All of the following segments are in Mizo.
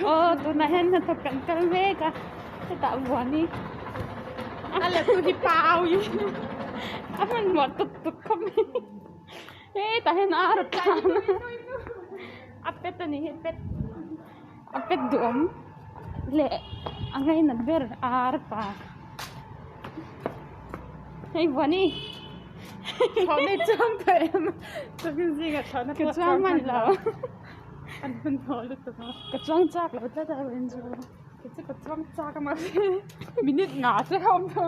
Aw tunah hian hnathawk kan kal mek a hetah Vuani a let tu hi pau i a hmanhmawh tut tut khawp mai hetah hian ar a tlan a a pet a nih hi pet a pet duhawm leh a ngainat ber ar pa hei Vuani Chhawhna i chuang tawh em tukin zingah chhawhna ka chuang hman lo. An hmanhmawh lutuk a. Ka chuang chak lo tlat a rawn chu. Kei chu ka chuang chak a mahse minute nga che kha awm tho.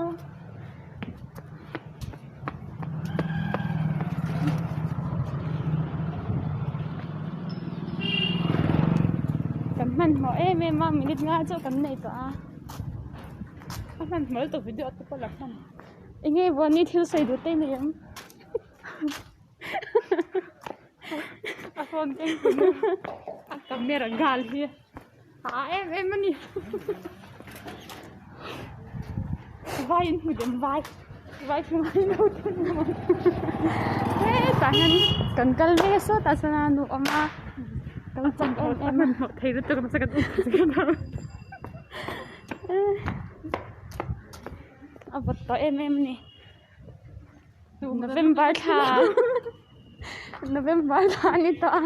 Kan hmanhmawh em em a minute nga chu kan nei tawh a. A hmanhmawh lutuk video te pawh la hman. Enge Vawni thil sawi duh te i nei em? A phone keng tum a camera gal hi a em em a ni vai in hmu dem vai vai thung ai lo ten hetah hian kan kal ve sawt a chuan a nu awm a kan chak em em a hmanhmawh thei lutuk a kan up a vawt tawh em em a ni. November thla November thla a ni tawh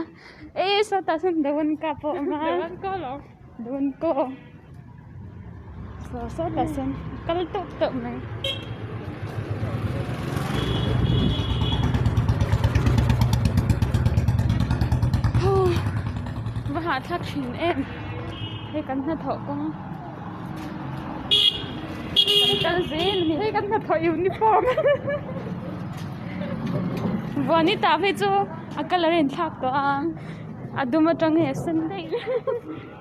a e sawtah sawn Dawanka pawh a awm a Dawanka alawm Dawanka saw sawtah sawn kal teuh teuh mai va hahthlak thin em hei kan hnathawh kawng. Kan kal zel a ni. Hei kan hnathawh uniform. Vuanita phei chu a colour a inthlak tawh a, a dum atang hei a sen daih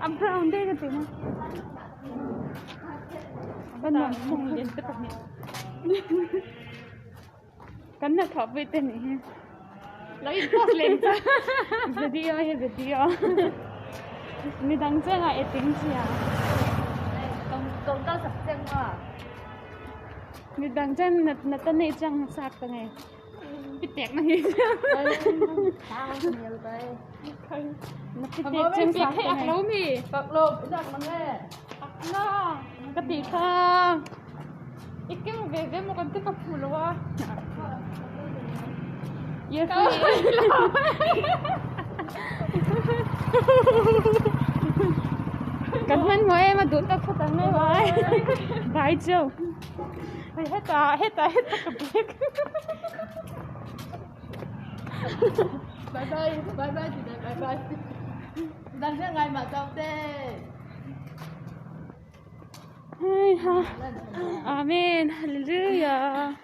a brown daih ka ti na. Ka nuam thung lian te pahnih. Kan hnathawh pui te nih hi. Lo in post lem cha. Video hi video. Midang chu engah e ting sia. Midang chuan nat nat a neih chuan a chak ta ngei. Pi tek na hi. Na pi tek chuan sak ta ngei. Ka tih kha. I keng ve ve maw kan ti ka phu lo a. Kan hmanhmawh em a duh tak kha tam mai mai. Vai chu. Hei hetah hetah hetah ka bag. Bye bye bye bye ti dai bye bye. Dang hian ngai mah chau te. Hei ha. Amen. Hallelujah.